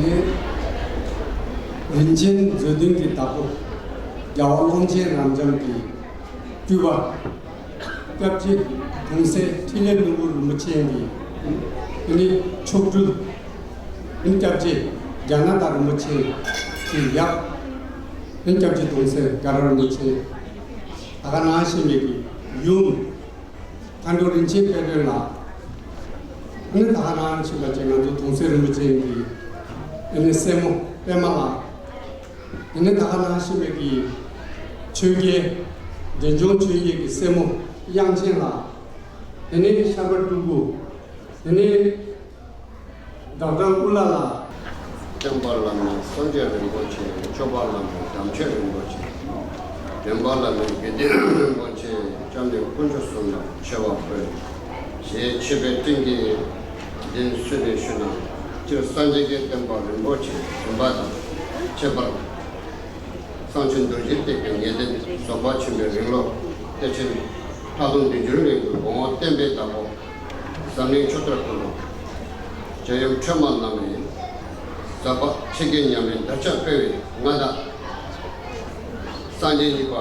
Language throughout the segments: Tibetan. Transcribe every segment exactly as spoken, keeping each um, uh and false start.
ནི་རིན་ཆེན་མཛོད་བདུན་གྱི་བདག་པོ་རྒྱལ་བ་ཀློང་ཆེན་རབ་འབྱམས་ཀྱི་སྤྲུལ་པ། སྐྱབས་རྗེ་གདུང་སྲས་འཕྲིན་ལས་ནོར་བུ་རིན་པོ་ཆེ་གི་ཨ་ནི་མཆོག་སྤྲུལ། ཨ་ནི་སྐྱབས་རྗེ་རྒྱ་ནག་དང་རིན་པོ་ཆེ་གི་ཡབ། ཨ་ནི་སྐྱབས་རྗེ་གདུང་སྲས་དགའ་རབ་རིན་པོ་ཆེ། ད་ག་ནང་བཞིན་པའི་གི་ཡུམ་མཁའ་འགྲོ་རིན་ཆེན་དཔལ་སྒྲོན་ལགས། ཨ་ནི་ད་ག་ནང་བཞིན་པ་ཅིག་ང་ཚོ་གདུང་སྲས་རིན་པོ་ཆེ་གི་ཨ་ནི་སྲས་མོ་པད་མ་ལགས། དེ་ནས་ད་ག་ནང་བཞིན་པའི་གི་ཆོས་རྒྱལ། འབྲས་ལྗོངས་ཆོས་རྒྱལ་གྱི་སྲས་མོ་དབྱངས་ཅན་ལགས། དེ་ནས་ཤར་པ་སྤྲུལ་སྐུ། དེ་ནས་ཌོག་ཊར་ཀུ་ལ་ལགས། སྟོན་པ་བླ་མ་སངས་རྒྱས་རིན་པོ་ཆེ། སྐྱོབ་པ་བླ་མ་དམ་ཆོས་རིན་པོ་ཆེ། འདྲེན་པ་བླ་མ་དགེ་ལྡན་རིན་པོ་ཆེ། སྐྱབས་གནས་དཀོན་མཆོག་གསུམ་ལ་མཆོད་པ་ཕུལ། ཞེས་མཆོད་པའི་སྤྲིན་གྱིས་བདེན་སུ་ལས་ཞུ་ན། སྤྱིར་སངས་རྒྱས་ཀྱི་བསྟན་པ་རིན་པོ་ཆེ་འཛིན་པ་དང་ཁྱད་པར། གསང་ཆེན་རྡོ་རྗེ་གདན་གྱི་ངེས་གཏན་རྫོགས་པ་ཆེན་པོའི་རིང་ལོ་གཏེར་ཆེན་ལྷག་དོན་བདུན་ཅུའི་རིང་དུ་དགོངས་པ་བསྟན་པའི་བདག་པོ། འཛམ་གླིང་ཆོས་གྲགས་ཀུན་ལ་རྒྱལ་ཡུམ་ཁྲོས་མ་བསྣམས་ནས། ཟབ་པ་ཆེ་བརྒྱད་ཉམས་ལེན་དར་ཁྱབ་སྤེལ་བའི་མངའ་བདག། སངས་རྒྱས་གཉིས་པ་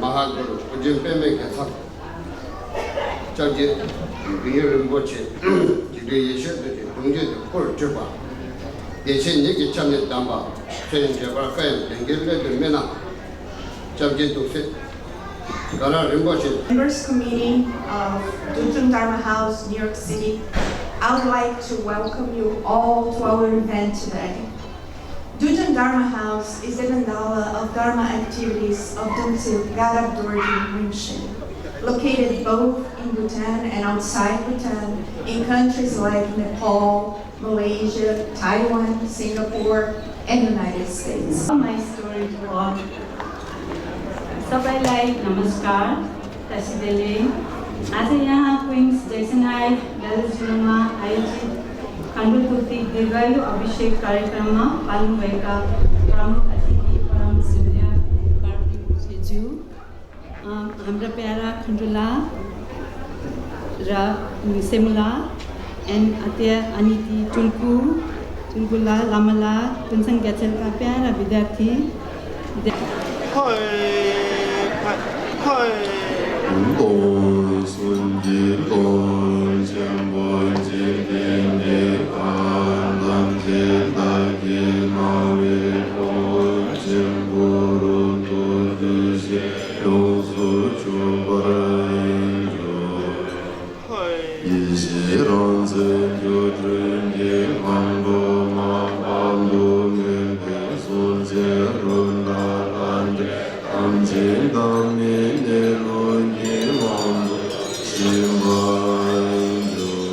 མ་ཧཱ་གུ་རུ་ཨོ་རྒྱན་པདྨའི་རྒྱལ་ཚབ། སྐྱབས་རྗེ་འབྲིང་ཡོན་རིན་པོ་ཆེ། རྗེ་བཙུན་ཡེ་ཤེས་རྡོ་རྗེ་གདུང་རྒྱུད་དུ་སྐུ་བགྲེས་པ། བདེ་ཆེན་ཉིད་ཀྱི་སྐྱབས་གནས་གདམས་པ། མཚན་འགྲེལ་པར་བཀའ་ཡང་ལྡན་གྱི་སླད་དུ་སྨྲས་ན། སྐྱབས་རྗེ་གདུང་སྲས་དགའ་རབ་རིན་པོ་ཆེ། Members Committee of Dudjung Dharma House, New York City, I would like to welcome you all to our event today. Dudjung Dharma House is the mandala of Dharma activities of Dongtse Garab Dorji Rinpoche, located both in Bhutan and outside Bhutan, in countries like Nepal, Malaysia, Taiwan, Singapore, and United States. My story to all. सबैलाई नमस्कार। तसिदेले। आज यहाँ Queens Jackson height ललितपुरमा आयोजित खण्डू तुलसी दीर्घायु अभिषेक कार्यक्रममा पाल्नुभएका प्रमुख अतिथि परम श्रद्धेय कार्तिक ज्यू, अ, हाम्रा प्यारा खण्डुला र सेमुला, and अत्या अनिति टुल्कु, टुल्कुला, लामाला, कुनसङ ग्याचेलका प्यारा विद्यार्थी। ཡེ་ཤེས་རང་བཙན་སྒྱུ་འཕྲུལ་གྱི་ཁམས་སྒྲོལ་མ། དཔལ་མགོན་མོས་པའི་སྲོལ་འཛིན་རུ་འདྲ་ལྷ་འདྲེ་ཐམས་ཅད་བདག་མེད་གནས་ལུགས་ཀྱི་དབང་དུ་བྱས་པར་འགྱུར།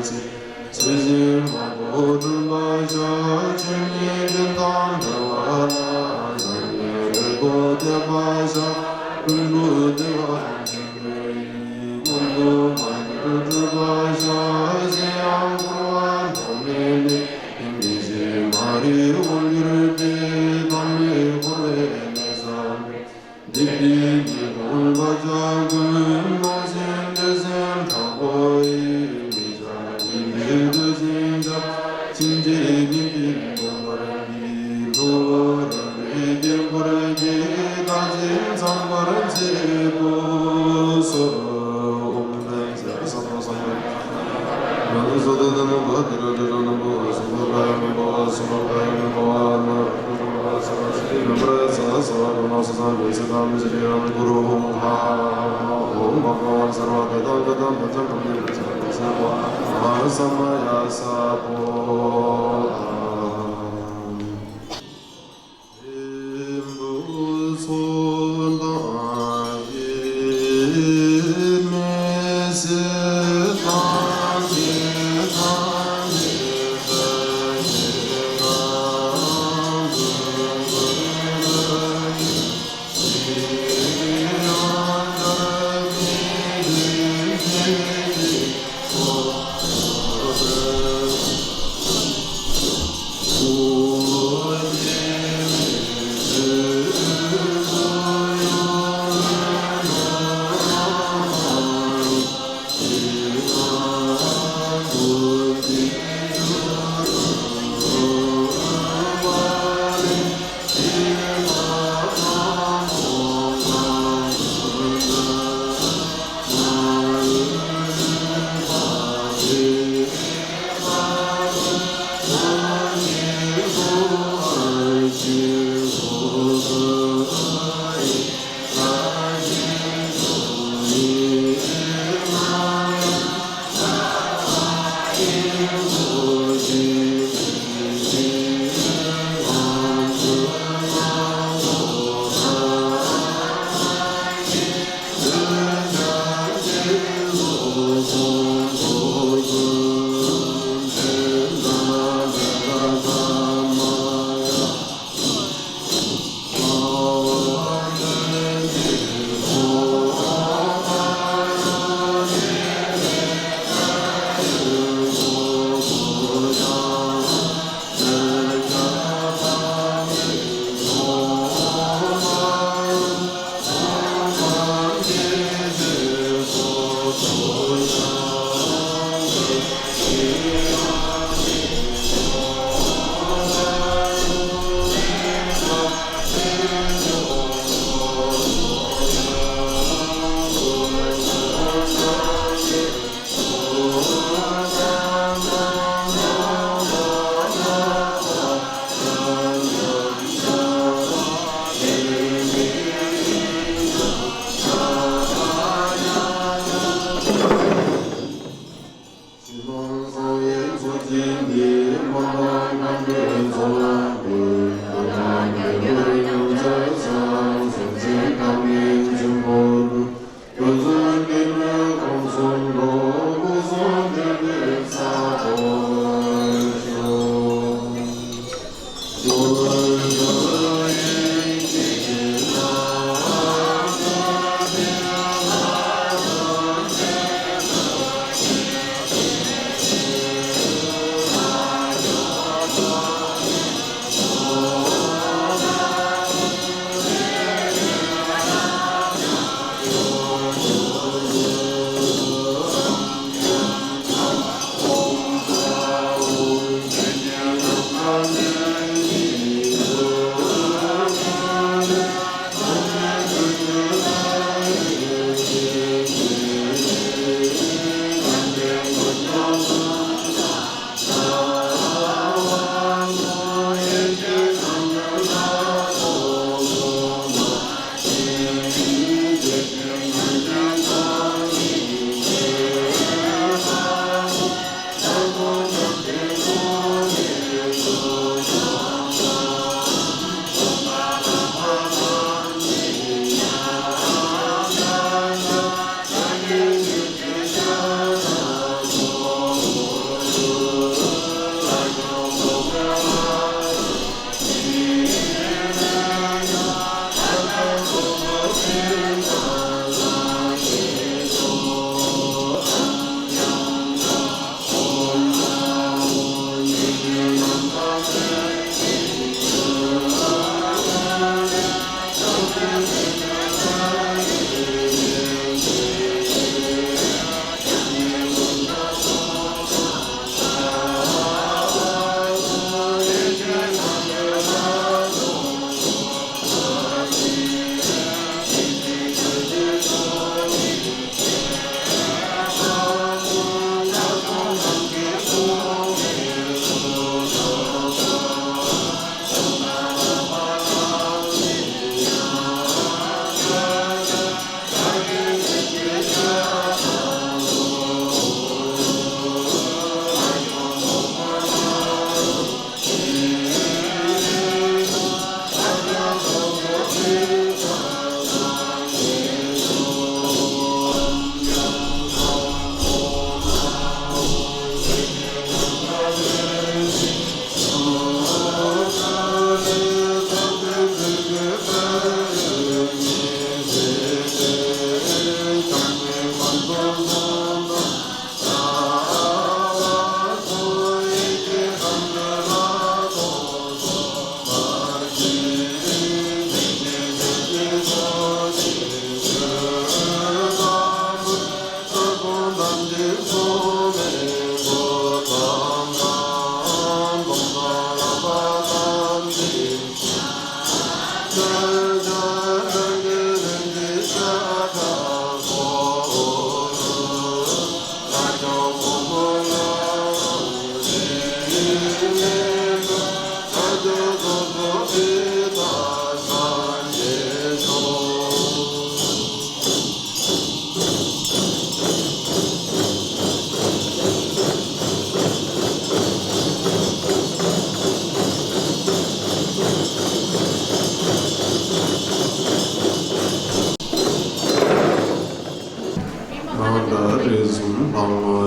ཚེ་ཟད་མ་གོ་སྒྲོན་པ་ཤར། ཆོས་ཉིད་དོན་དམ་འཕེལ་བ་ལ། སངས་རྒྱས་རིག་པ་ཐེག་པ་ཤར། ཀུན་འགྲོ་བདེ་བ་ཅན་དུ་ཡིས། ཀུན་ཏུ་མ་གྱུར་སྤྲུལ་པ་ཤར། གསོན་དབྱངས་འཁོར་བ་ཐོགས་མེད་ལས། མི་ཟད་མ་རིག་འོད་གྱུར་པའི། ཐོགས་མེད་འཁོར་བའི་གནས་སམ། སྡིག་པའི་ཉེས་ལྟུང་བག་ཆགས་ཀུན། རློམ་ཞིང་བདེ་ཞིང་དྲག་པོ་ཡི། མི་བྱ་སྙིང་པོའི་བདུད་སྲིན་ཆགས། ཕྱིན་ཆད་ཉེས་ཀྱིས་འགོམ་པར་བགྱི། འགྲོ་བ་རིག་པའི་དཀྱིལ་འཁོར་གྱི། རྟག་ཅིང་ཚངས་པར་མཛད་དུ་གསོལ། ཨོཾ་བདེ་ཆེན་ས་ཏྭ་སཾ་བྷཱ་ཝ། ཡང་དུ་སོ་ཏེ་ཏེ་ནམ་བྷ་དི་ར་དི་ར་ནམ་བྷ་སུ་བྷ་ག་ཡ་ནམ་བྷ་སུ་བྷ་ག་ཡ་ནམ་བྷ་ན་ར་ཏ་ནམ་བྷ་སུ་བྷ་སི་ཏི་ནམ་བྷ་ཡ་ས་སྭ་བྷ་ན་སྭ་སཾ་བྷ་སི་ཏ་མི་ཙི་ཏི་ཡང་གུ་རུ་ཧཱུྃ་ཧ་ཨོཾ་བྷ་ག་ཝ་སརྦ་དྷ་ཏ་ག་ཏ་བཛྲ་གྷ་ནི་བཛྲ་གྷ་ས་བྷ་ཧ་ས་མ་ཡ་ས་ཏོ། ཨ།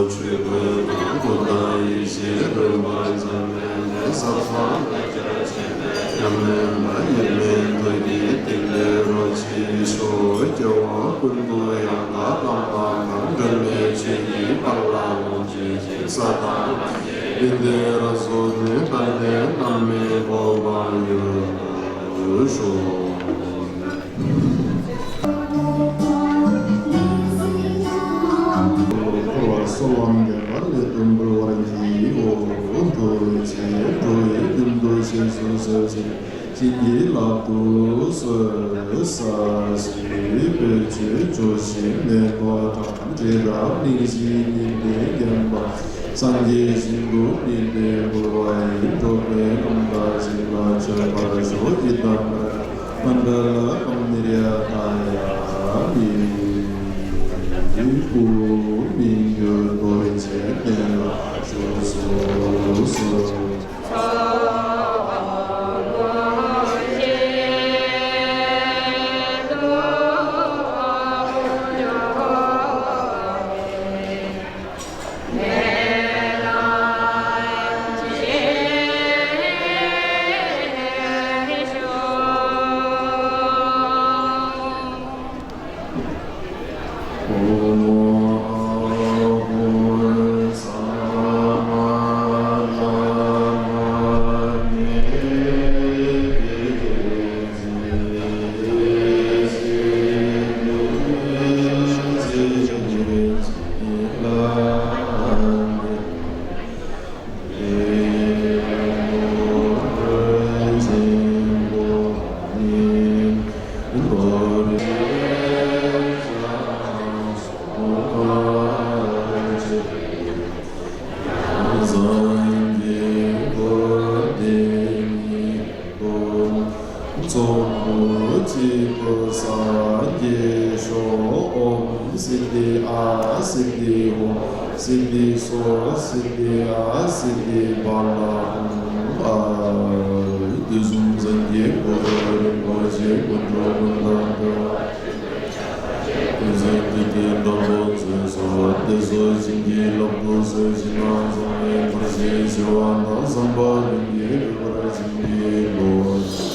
ཆོས་ཀུན་ཏུ་ཀུན་བཏགས་ཡེ་ཤེས་རོལ་པ་འཛམ་གླིང་འདིར་ཟབ་གསང་ལ་ཁྱབ་ཕྱིར། ཡབ་མེས་ལ་ཡབ་མེས་ཐུགས་ཀྱི་ཐིག་ལེ་རོ་གཅིག་ཤོག་སྐྱེ་བ་ཀུན་ཏུ་ཡང་དག་བླ་མ་དང་སྒྲོལ་མའི་ཆོས་ཀྱི་དཔལ་ལ་ལོངས་སྤྱོད་ཅིང་ས་དང་ལམ་གྱི་ཡོན་ཏན་རབ་རྫོགས་ནས་དཔལ་ལྡན་བླ་མའི་གོ་འཕང་མྱུར་དུ་ཤོག་འཁོར་བ་སོལ་བ་འདེབས་པ་ལས་དོན་འབུལ་བར་བགྱིའོ། འདུ་བྱེད་འགྲོ་བའི་དོན་དུ་བཞེས་སུ་གསོལ་ཅིག་བྱིན་གྱིས་བརླབ་ཏུ་གསོལ། ས་གཞི་སྤོས་ཆུས་བྱུགས་ཤིང་མེ་ཏོག་དང་། དྲི་དང་གླིང་བཞི་ཉི་ཟླས་བརྒྱན་པ། སངས་རྒྱས་ཞིང་དུ་མི་ལྡན་འབུལ་བ་ཡི། འགྲོ་བའི་རྣམ་དག་ཅིག་ལ་མཆོད་པར་ཞུ། ཡི་དམ་ར་མཎྜལ་ཀམ་ནིརྱ་ཐཱ་ཡ་ཨ་ཏི། སྐུ་མི་འགྱུར་རྡོ་རྗེ་གདན་ལ་བཞུགས་སུ་གསོལ། ཚོགས་གཅིག་ཏུ་སངས་རྒྱས་ཤོག་ཨོཾ་སིདྡྷི་ཨཱ་སིདྡྷི་ཧཱུྃ། སིདྡྷི་སྭཱ་ཧཱ། སིདྡྷི་ཨཱ་སིདྡྷི་བ་ལ་ཧཱུྃ་ཨཱཿ། དུས་གསུམ་སངས་རྒྱས་གོ་འཕང་རིན་པོ་ཆེ། ཀུན་འགྲོ་ཀུན་དང་འདྲ་བ། ཀུན་བཟང་དེ་ཀའི་དྲག་པོ་མཛད་སོགས་དེ་སོགས་བྱིན་གྱིས་བརླབ་ཏུ་གསོལ། ཕྱི་ནང་གསང་བའི་བར་ཆད་ཞི་བ་དང་། བསམ་པ་ལྷུན་གྱིས་འགྲུབ་པར་བྱིན་གྱིས་རློབས།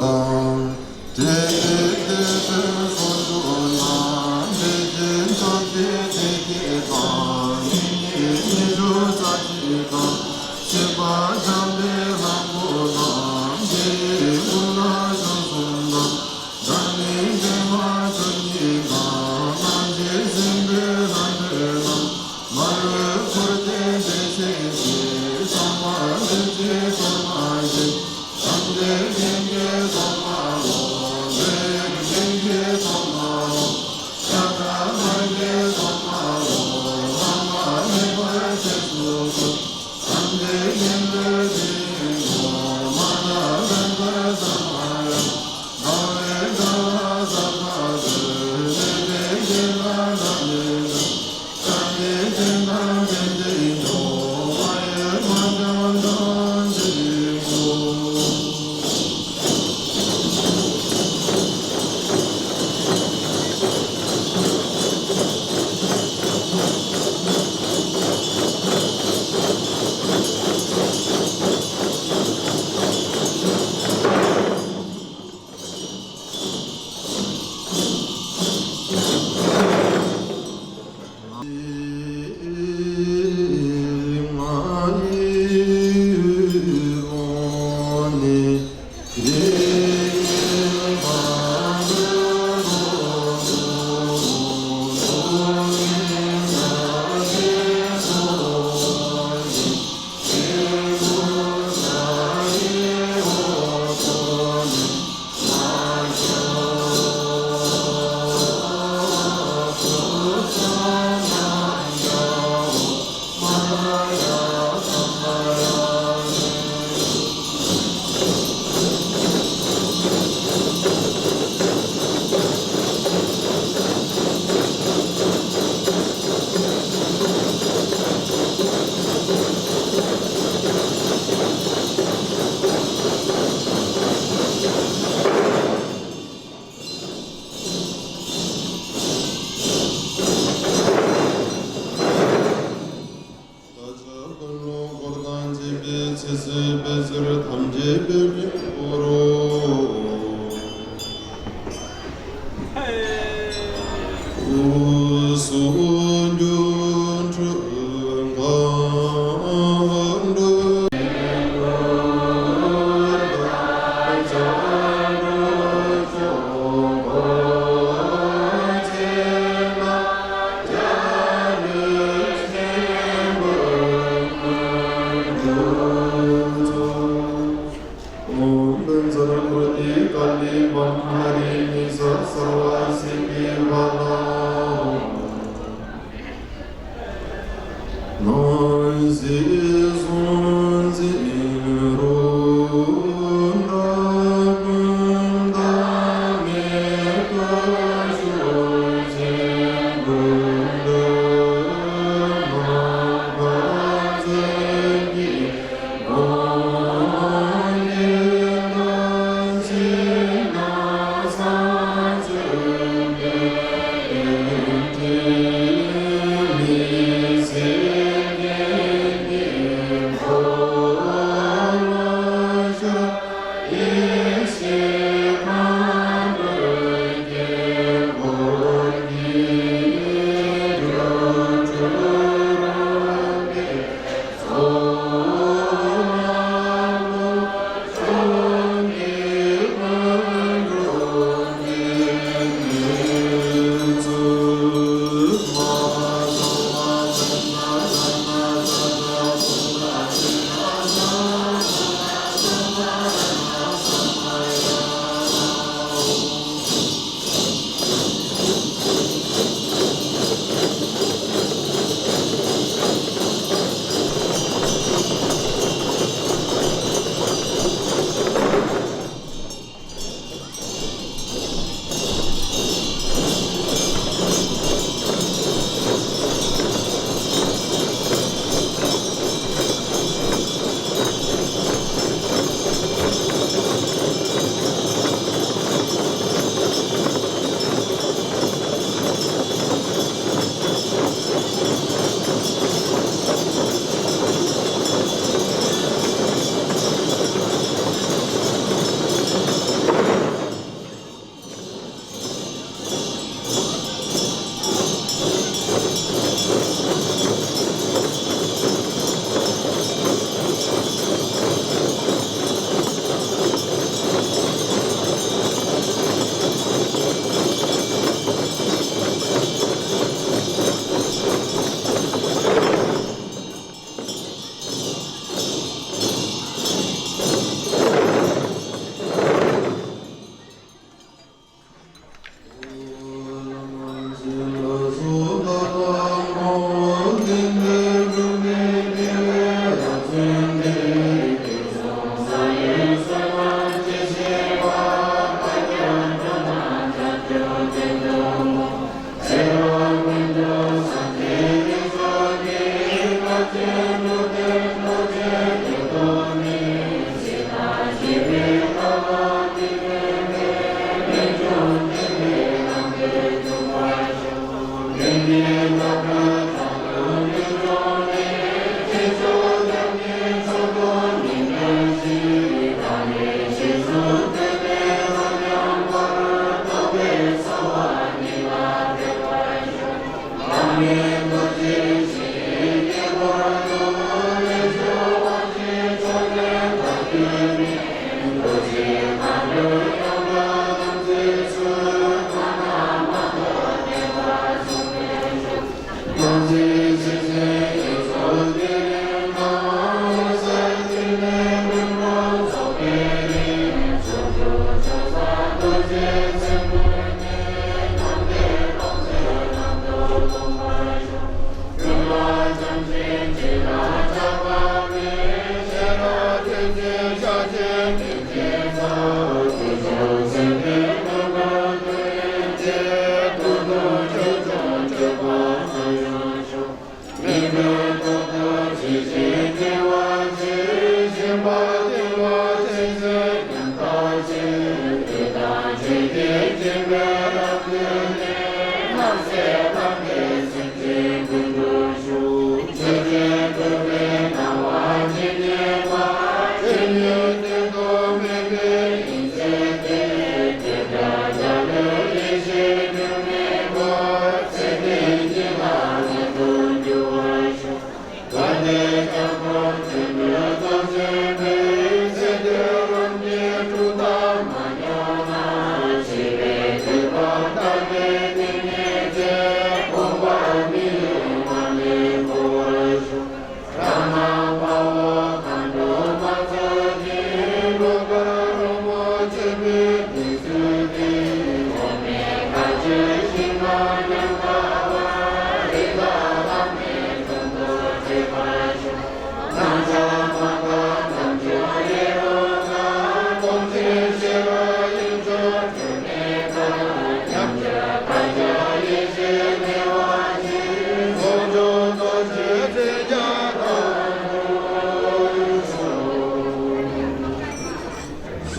དང་། དེ་ལས་དེ་དུས་སུ་འབྱུང་ན་དེ་བཞིན་ཐུབ་པའི་བདེ་སྐྱིད་དང་། སྙིང་རྗེ་ཉི་ཤུ་རྩ་གཅིག་དང་། སྲིད་པ་འཇོམས་པའི་ལྷ་མོ་དང་། དེ་ཡི་སྐུ་ལ་ཆོས་གསུངས་དང་། བདག་ནི་བདེ་བ་བཅུ་གཉིས་དང་། རྣམ་བཞི་སྲིན་པོའི་ལྷ་འདྲེ་རྣམས། མ་ལུས་འཁོར་བཅས་བདེ་གཤེགས་ཤིང་། ཚངས་པ་འདི་ཕྱི་སོ་ཐམས་ཅད། ཐམས་ཅད་མཁྱེན་པའི་ཐོག་མའོ། འདོད་ཡོན་ཀུན་གྱི་ཐོག་མའོ། ཤ་ཁྲག་དམར་གྱི་ཐོག་མའོ། ལྷག་མ་མེད་པར་རྗེས་སུ་བཟུང་། ཐམས་ཅད་མཁྱེན་པའི་དེ་ཉིད་ངོ་། མ་དག་རྣམ་པར་ཐར་པ་ཡང་། དགའ་བའི་དགའ་བ་ས་ཐག་ཆོད། མི་ཕྱེད་ཀྱི་ལྷ་རྣམས་ནི། སངས་རྒྱས་ཀྱི་ཐམས་ཅད་མཁྱེན་ཅིང་མྱོང་། མ་ཡོད་པ་ཀྱང་ཐམས་ཅད་མཁྱེན་པའོ། བདག་ཅག་ཀུན་ལུ་འཁོར་དང་བཅས་པའི་ཚེ་བསོད་པའི་ཕྱིར་ཐམས་ཅད་འབད་མེད་འཁོར་རོ། དབུས་སུ་སྒྱུ་འཕྲུལ་གང་འགྲོ། ཨོཾ་བཛྲ་ཀིརྟི་ཀཱ་ལི་བཾ་ཧ་རི་ནི་ས་སརྦ་སིདྡྷི་ཕ་ལ་ཧཱུྃ། སྣང་སྲིད་གཟུང་འཛིན་རང་གྲོལ་ཀུན་བདག་མེད་པར་ཤོག། ཆེན་པོ་འདི་ནམ་མཁའ་མཛོད་ཀྱི་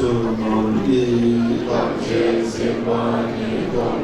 བསོད་ནམས་ཀྱིས་ཐམས་ཅད་གཟིགས་པ་ཉིད་དོ།